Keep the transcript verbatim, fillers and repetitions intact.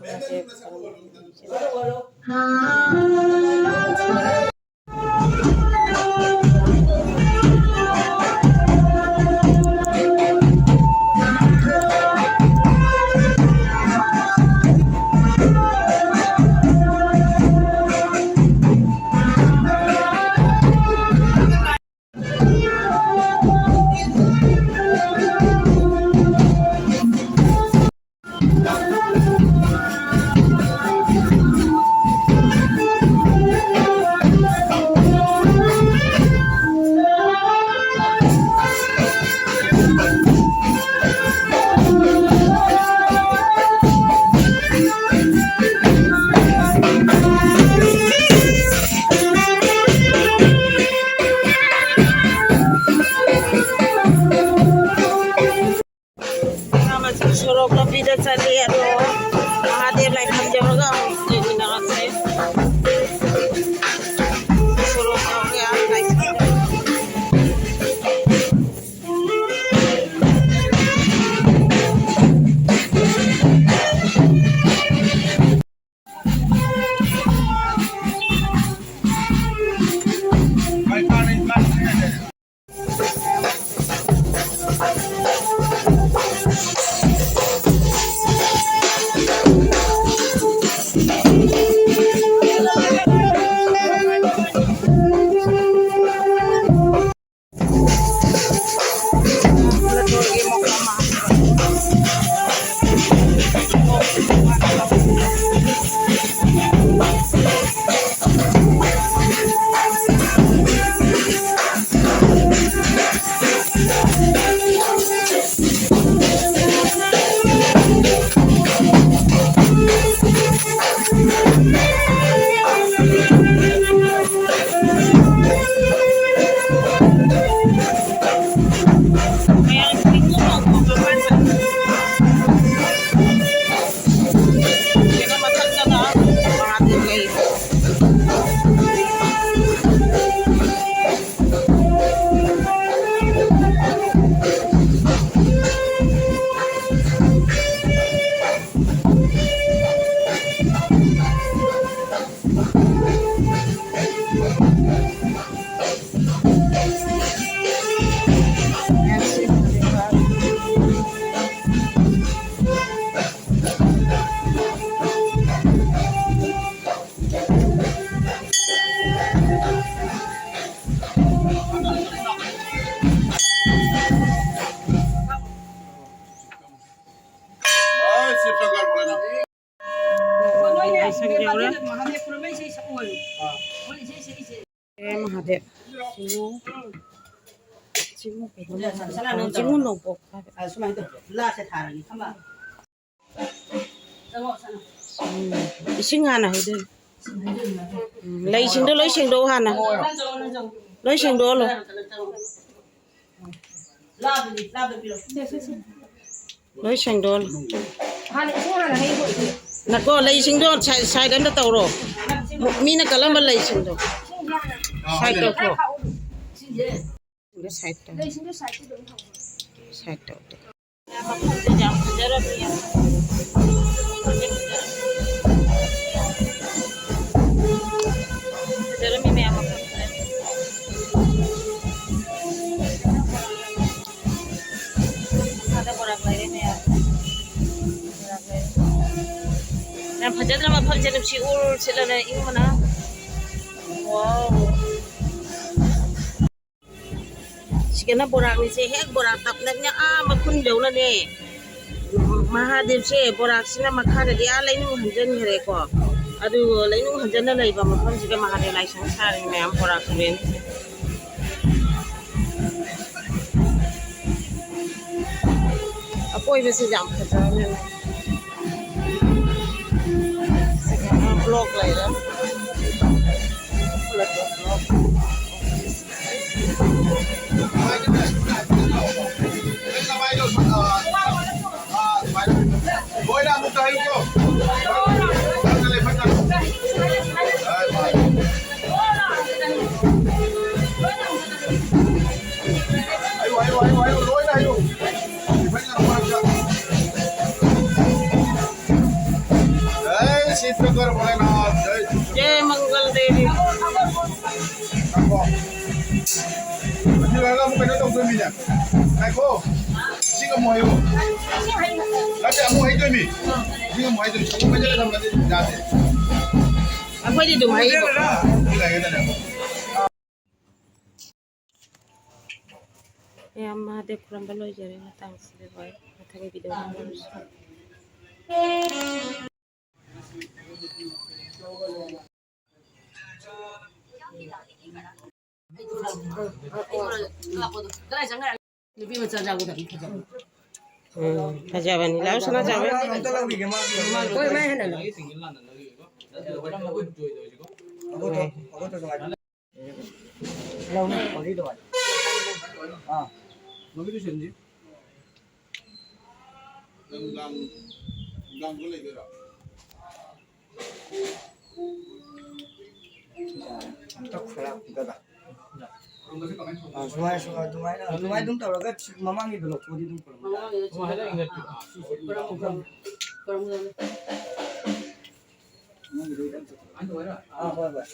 ꯃꯥꯁꯦ ꯀꯔꯝꯕ ꯐꯤꯂꯝꯁꯤꯅ ꯁꯣꯔꯣꯛ ꯂꯝꯕꯤꯗ ꯆꯠꯂꯤ ꯑꯗꯣ, ꯃꯍꯥꯗꯦꯕ ꯂꯥꯏꯐꯝ ꯌꯧꯔꯒ ꯑꯃꯨꯛ ꯌꯦꯡꯃꯤꯟꯅꯔꯁꯦ꯫ ꯁꯣꯔꯣꯛ ꯌꯧꯔꯦ, ꯑꯥ, ꯂꯥꯏꯐꯝ ꯌꯧꯔꯦ꯫ ꯃꯍꯥꯗꯦꯕ ꯈꯨꯔꯨꯝꯕ ꯏꯁꯩ ꯁꯛꯎ ꯍꯥꯏꯌꯨ꯫ ꯃꯣꯏ ꯏꯁꯩ ꯁꯛꯏꯁꯦ꯫ ꯖꯦ ꯃꯍꯥꯗꯦꯕ꯫ ꯁꯤꯕꯨ, ꯁꯤꯕꯨ ꯀꯩꯅꯣ ꯁꯅꯥ, ꯁꯅꯥ, ꯅꯪ ꯁꯤꯕꯨ ꯇꯧꯔꯣ꯫ ꯅꯣꯡꯄꯣꯛ ꯍꯥꯏꯕ꯫ ꯑ, ꯁꯨꯃꯥꯏꯅ ꯇꯧꯔꯣ꯫ ꯂꯥꯁꯦ ꯊꯥꯔꯒꯦ꯫ ꯈꯪꯕ? ꯆꯪꯉꯣ, ꯁꯅꯥ꯫ ꯎꯝ꯫ ꯏꯁꯤꯡ ꯍꯥꯟꯅ ꯍꯩꯗꯣꯏꯅꯤ꯫ ꯎꯝ, ꯂꯩꯁꯤꯡꯗꯣ ꯂꯣꯏ ꯁꯦꯡꯗꯣꯛꯎ ꯍꯥꯟꯅ꯫ ꯅꯪ ꯆꯪꯉꯣ, ꯅꯪ ꯆꯪꯉꯣ꯫ ꯂꯣꯏ ꯁꯦꯡꯗꯣꯛꯍꯜꯂꯣ꯫ ꯂꯥꯕꯗꯤ, ꯂꯥꯕꯗ ꯄꯤꯔꯣ꯫ ꯂꯣꯏ ꯁꯦꯡꯗꯣꯛꯍꯜꯂꯣ꯫ ꯍꯥꯟꯅ ꯏꯁꯤꯡ ꯍꯥꯟꯅ ꯍꯩꯒꯣ꯫ ꯅꯀꯣ, ꯂꯩꯁꯤꯡꯗꯣ ꯁꯥꯏ-, ꯁꯥꯏꯗ ꯑꯝꯇ ꯇꯧꯔꯣ꯫ ꯃꯤꯅ ꯀꯜꯂꯝꯕ ꯂꯩꯁꯤꯡꯗꯣ ꯁꯥꯏꯗ ꯇꯧꯊꯣꯛ꯫ ꯁꯥꯏꯗ ꯇꯧ꯫ ꯂꯩꯁꯤꯡꯗꯣ ꯁꯥꯏꯗ ꯑꯗꯨꯝ ꯊꯝꯃꯣ꯫ ꯁꯥꯏꯗ ꯇꯧ꯫ ꯃꯐꯝꯁꯦ ꯌꯥꯝ ꯐꯖꯔꯝꯃꯤ꯫ ꯐꯖꯔꯝꯃꯤ ꯃꯌꯥꯝ, ꯃꯐꯝꯁꯦ꯫ ꯃꯈꯥꯗ ꯕꯣꯔꯥꯛ ꯂꯩꯔꯦ ꯃꯌꯥꯝ꯫ ꯕꯣꯔꯥꯛ ꯂꯩꯔꯦ꯫ ꯌꯥꯝ ꯐꯖꯗ꯭ꯔꯥ ꯃꯐꯝꯁꯦ? ꯅꯨꯡꯁꯤ ꯎꯔ ꯁꯤꯠꯂꯅ ꯏꯪꯕꯅ꯫ ꯋꯥꯎ꯫ ꯁꯤꯒꯅ ꯕꯣꯔꯥꯛꯅꯤꯁꯦ, ꯍꯦꯛ ꯕꯣꯔꯥꯛ ꯇꯞꯅꯅꯦ, ꯑꯥ ꯃꯈꯨꯟ ꯌꯧꯅꯅꯦ꯫ ꯃꯍꯥꯗꯦꯕꯁꯦ ꯕꯣꯔꯥꯛꯁꯤꯅ ꯃꯈꯥꯗꯗꯤ ꯑꯥ ꯂꯩꯅꯨꯡ ꯍꯟꯖꯟꯈ꯭ꯔꯦꯀꯣ꯫ ꯑꯗꯨ ꯂꯩꯅꯨꯡ ꯍꯟꯖꯟꯅ ꯂꯩꯕ ꯃꯐꯝꯁꯤꯗ ꯃꯍꯥꯗꯦꯕ ꯂꯥꯏꯁꯪ ꯁꯥꯔꯤꯅꯤ ꯃꯌꯥꯝ, ꯕꯣꯔꯥꯛ ꯇꯨꯔꯦꯟꯁꯦ꯫ ꯑꯀꯣꯏꯕꯁꯦ ꯌꯥꯝ ꯐꯖꯕꯅꯦ꯫ ꯁꯤꯒ block ꯂꯩꯔꯦ꯫ ꯂꯣꯏꯅ ꯑꯃꯨꯛꯇ ꯍꯥꯏꯌꯨꯀꯣ꯫ ꯍꯥꯏꯌꯨ, ꯍꯥꯏꯌꯨ, ꯍꯥꯏꯌꯨ, ꯍꯥꯏꯌꯨ, ꯂꯣꯏꯅ ꯍꯥꯏꯌꯨ꯫ ꯖꯩ ꯁꯤꯇ ꯀꯔ ꯚꯣꯂꯦꯅꯥꯊ, ꯖꯩ ꯁꯤꯇ꯫ ꯖꯩ ꯃꯪꯒꯜ ꯗꯦꯕꯤ꯫ ꯉꯥꯏꯈꯣ꯫ ꯑꯁꯤ ꯂꯣꯏꯔꯒ ꯑꯃꯨꯛ ꯀꯩꯅꯣ ꯇꯧꯗꯣꯏꯅꯤꯅꯦ꯫ ꯉꯥꯏꯈꯣ꯫ ꯁꯤꯒ ꯑꯃꯨꯛ ꯍꯥꯏꯌꯨ꯫ ꯅꯠꯇꯦ, ꯑꯃꯨꯛ ꯍꯩꯗꯣꯏꯅꯤ꯫ ꯁꯤꯒ ꯑꯃꯨꯛ ꯍꯩꯗꯣꯏꯅꯤ꯫ ꯑꯃꯨꯛ ꯍꯩꯖꯤꯜꯂ ꯊꯝꯃꯗꯤ ꯌꯥꯗꯦ꯫ ꯑꯩꯈꯣꯏꯗꯤ ꯑꯗꯨꯝ ꯍꯩꯕ꯫ ꯁꯤ ꯂꯩꯔꯦꯗꯅ꯫ ꯃꯌꯥꯝ ꯃꯍꯥꯗꯦꯕ ꯈꯨꯔꯨꯝꯕ ꯂꯣꯏꯖꯔꯦ꯫ ꯃꯇꯥꯡꯁꯤꯗ ꯚꯥꯏ ꯃꯊꯪꯒꯤ video ꯗ ꯎꯅꯔꯁꯤ꯫ ꯅꯨꯄꯤ ꯃꯆꯥ ꯌꯥꯎꯒꯗꯕꯅꯤ, ꯐꯖꯕ꯫ ꯎꯝ, ꯐꯖꯕꯅꯤ꯫ ꯂꯥꯛꯑꯣ, ꯁꯅꯥ ꯆꯥꯕ꯫ ꯑꯝꯇ ꯂꯧꯈꯤꯒꯦ, ꯃꯥꯒꯤ꯫ ꯍꯣꯏ, ꯃꯥꯏ ꯍꯦꯟꯅ ꯂꯧ꯫ ꯂꯧꯅꯤ, ꯍꯧꯖꯤꯛ ꯑꯗꯨꯃꯥꯏꯅ꯫ ꯑꯥ꯫ ꯅꯨꯡꯗꯥꯡ, ꯅꯨꯡꯗꯥꯡꯗ ꯂꯩꯗꯣꯏꯔꯣ? ꯑꯝꯇ ꯈꯔ ꯑꯝꯇꯗ꯫ ꯑꯥ, ꯁꯨꯃꯥꯏ, ꯁꯨꯃꯥꯏ, ꯑꯗꯨꯃꯥꯏꯅ, ꯑꯗꯨꯃꯥꯏꯅ ꯑꯗꯨꯝ ꯇꯧꯔꯒ ꯁꯤ ꯃꯃꯥꯡꯒꯤꯗꯣ ꯂꯧꯊꯣꯛꯑꯗꯤ ꯑꯗꯨꯝ ꯄꯨꯔꯝꯃꯣ꯫ ꯃꯃꯥꯡꯒꯤꯗꯣ ꯁꯤ ꯀꯔꯝꯕ, ꯀꯔꯝꯕ, ꯀꯔꯝꯕ? ꯅꯪꯒꯤꯗꯣ ꯑꯝꯇ꯫ ꯑꯥ, ꯍꯣꯏ, ꯍꯣꯏ꯫